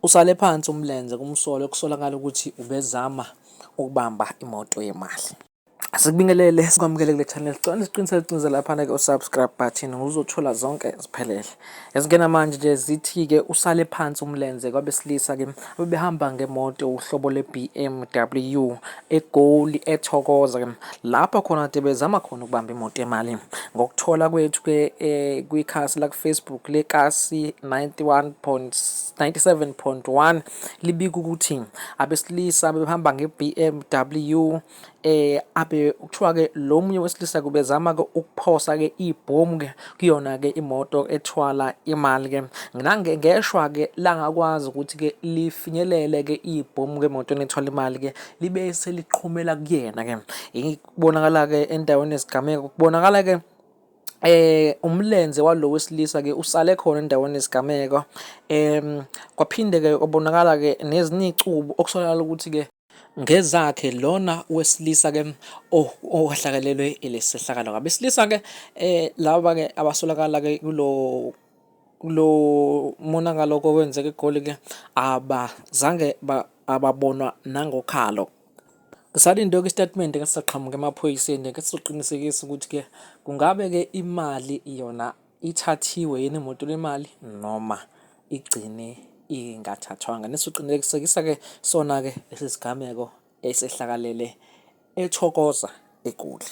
Usale phansi umlenze kumsolwa ekusolakala ukuthi ubezama ukubamba imoto yemali. Asikubingelele sikwamukele kule channel. Sicela nisiqinisele ucinze laphana-ke u-subscribe button uzothola zonke ziphelele. Ezingena manje nje zithi-ke usale phansi umlenze kwabesilisa-ke abebehamba ngemoto uhlobo lwe-BMW eGoli eThokoza-ke lapho khona kade bezama khona ukubamba imoto yemali. Ngokuthola kwethu-ke kwikhasi laku-Facebook lekasi 91.97.1 libika ukuthi abesilisa bebehamba nge-BMW abe kuthiwa-ke lo munye wesilisa kubezama-ke ukuphosa-ke ibhomu-ke kuyona-ke imoto ethwala imali-ke ngeshwa-ke langakwazi ukuthi-ke lifinyelele-ke ibhomu-ke emotweni ethwala imali-ke libe seliqhumela kuyena-ke. Kubonakala-ke endaweni yesigameko kubonakala-ke umlenze walo wesilisa ke usale khona endaweni yesigameko kwaphinde ke kwabonakala ke nezinye icubu okusolakala ukuthi ke ngezakhe lona wesilisa ke owahlakalelwe ilesehlakalo. Abesilisa ke laba ke abasolakala ke kulo kulo monakalo okwenzeka eGoli ke abazange ababonwa nangokhalo. Ngisalinde-ke isitatimende esizaqhamuka emaphoyiseni ke sizoqinisekisa ukuthi-ke kungabe-ke imali yona ithathiwe yini imoto lemali noma igcine ingathathwanga. Nesizoqinisekisa-ke sona-ke lesi sigameko esehlakalele eThokoza eGoli.